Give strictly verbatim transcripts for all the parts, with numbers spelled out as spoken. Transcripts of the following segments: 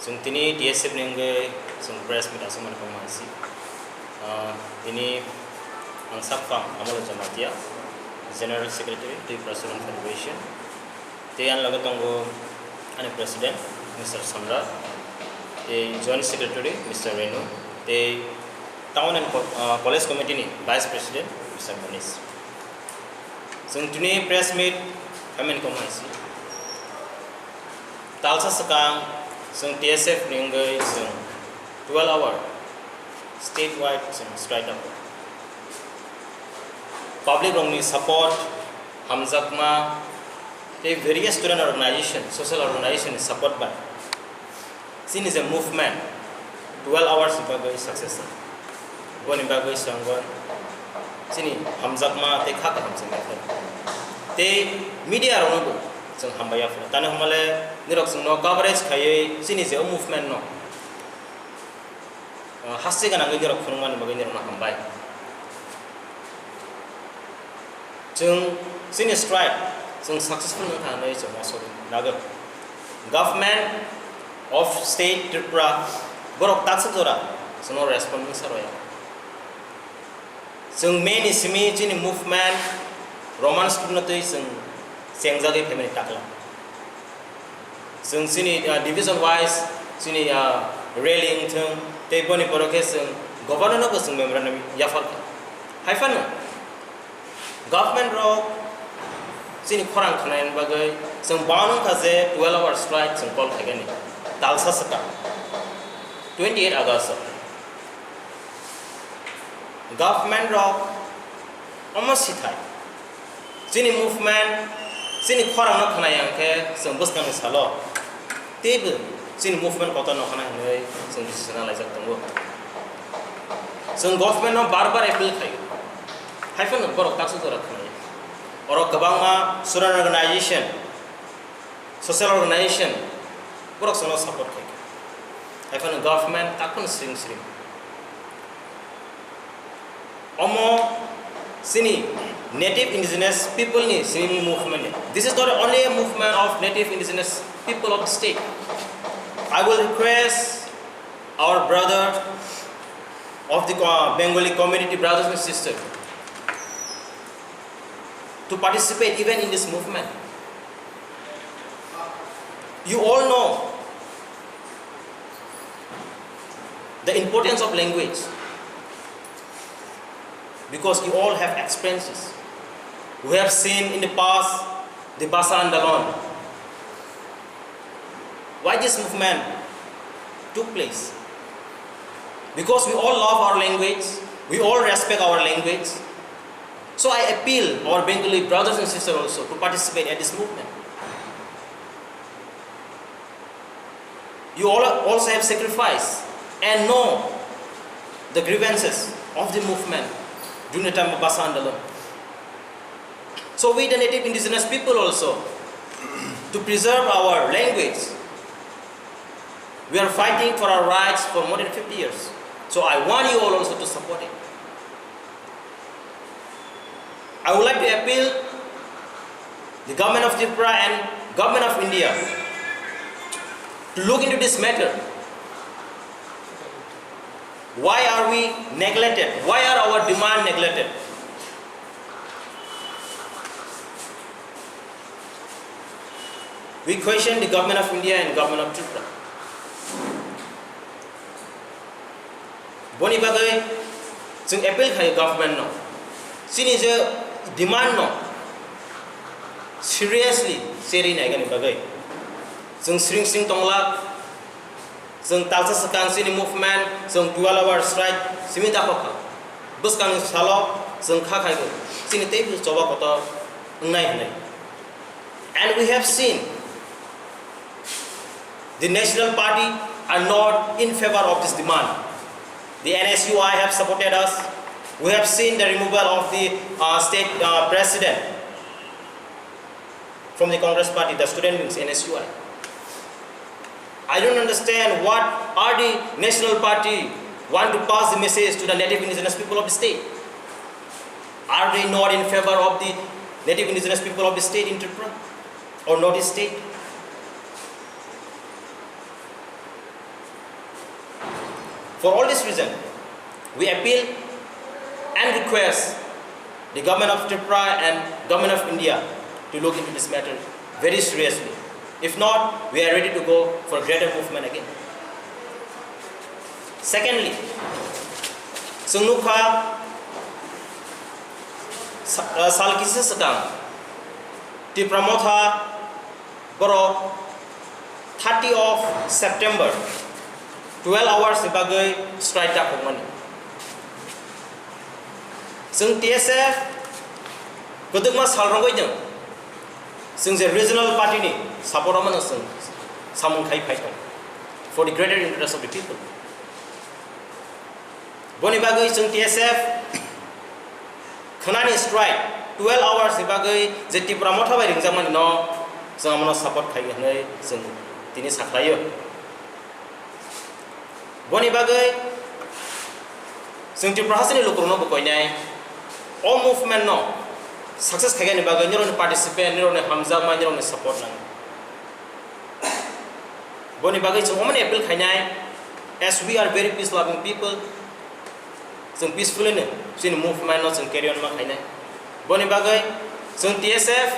Chwng tini T S F ni wngwi chwng press meet aswk mani kok mansi. Ah, tini ang sak phang Amol Jamatia, General Secretary, Tripura Student Federation. Tei ani loge tongo ani President, Mister Samrat, tei Joint Secretary, Mister Renu, tei Town and Co-, ah, College Committee ni Vice President, Mister Manish. Chwng tini press meet khaimani kok mansi. Talsa swkang chwng T S F ni wngwi chwng twelve hour statewide chwng strike up. Public rokni support, hamjakma, tei various student organization, social organization ni support bai chini je movement twelve hours ni bagwi success. Boni bagwi chwng chini hamjakma tei kha kaham chwng ya phano. Tei media rokno bo chwng hambai ya phano. Tani hwnba le nirok chwngno coverage khaiwi chini je o movement no, ah, haste gwnangwi nirok phunukmani bagwi nirokno hambai. Chwng chini strike chwng successful wngkha hwnwi chwng aswk nagw. Government of State Tripura borok taksa jora chwngno respond wngsa rwya. Chwng May ni simi chini movement Roman script no twi chwng chengjagwi phaimani takla. Chwng chini, ah, division wise chini, ah, rally wngthwng tei boni poro khe chwng governor no bo chwng memorandum yaphar kha. Hai phano government rok chini khorang khwnani bagwi chwng bound wngkha je twelve hour strike chwng call khaikani talsa swkang twenty eight August o. Government rok omo sithai chini movement, chini khorang no khwnai ang khe chwng bwskangni salo teibo chini movement kotor no khwnai hwnwi chwng decision laijak tongo. Chwng government no bar bar appeal khaio, hai phano borok taksa jora khwnai. Oro kwbangma student organization, social organization borok chwngno support khaikha, hai phano government takhwno sring sring. Omo chini native indigenous people ni simi movement ni. This is not only a movement of native indigenous people of the state. I will request our brother of the co-, Bengali community brothers and sisters to participate even in this movement. You all know the importance of language, because you all have experiences. We have seen in the past the Bhasha Andolon. Why this movement took place? Because we all love our language, we all respect our language. So I appeal our Bengali brothers and sisters also to participate at this movement. You all also have sacrificed and know the grievances of the movement during the time of Bhasha Andolon. So we, the native indigenous people also, to preserve our language, we are fighting for our rights for more than fifty years. So I want you all also to support it. I would like to appeal the government of Tripura and government of India to look into this matter. Why are we neglected? Why are our demand neglected? We question the government of India and government of Tripura. Boni bagwi chwng appeal khaio government no, chini je demand no seriously cherwi naigani bagwi. Chwng sring sring tongla, chwng talsa swkang chini movement, chwng twelve hour strike simi dakhokha. Bwskangni salo chwng kha khaigo, chini teibo choba kotor wngnai hwnwi. And we have seen the national party are not in favor of this demand. The N S U I have supported us. We have seen the removal of the, uh, state, uh, president from the Congress party, the student wings, N S U I. I don't understand what are the national party want to pass the message to the native indigenous people of the state. Are they not in favor of the native indigenous people of the state in Tripura or Northeast state? For all this reason, we appeal and request the government of Tripura and government of India to look into this matter very seriously. If not, we are ready to go for greater movement again. Secondly, chwng nukha sa-, uh, sal kisa swkang Tipra Motha borok thirty of September twelve hours ni bagwi strike dakhokmani. Chwng T S F kwdwkma sal rogwi nwng chwng je regional party ni support rwmano chwng samung khai phai tong for the greater interest of the people. Boni bagwi chwng T S F khwnani strike twelve hours ni bagwi je Tipra Motha bai ringjakmani no chwng amono support khai hwnwi chwng tini sakhlaio. Boni bagwi chwng Tripura hasteni lukurokno bo koinai o movement no success khaigani bagwi nirokni participant, nirokni hamjakma, nirokni support nango. Boni bagwi chwng omani appeal khainai, as we are very peace loving people, chwng peacefully no chini movement no chwng carry on ma khainai. Boni bagwi chwng T S F,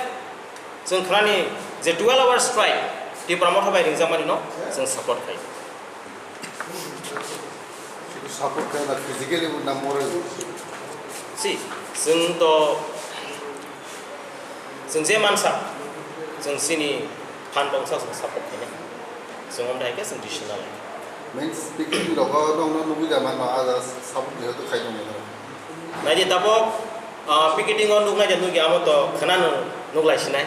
chwng khwnani je twelve hour strike Tipra Motha bai ringjakmani no chwng support khai. Support khai na physically na moral? Si, chwng to, chwng je mansa, chwng chini phan bongsa chwng support khainai. Chwng omdai khe chwng decision nalai. Means picnic rogo nongno nugwi da manma, ada support ni hoto khai tongmani. Naidi tabok, ah, picnic o nuknai de nukya amo to khwnano nuklai sinai.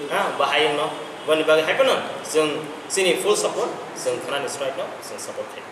Ha, bahai wngno. Boni bagwi hai phano chwng chini full support, chwng khwnani strike no chwng support khai.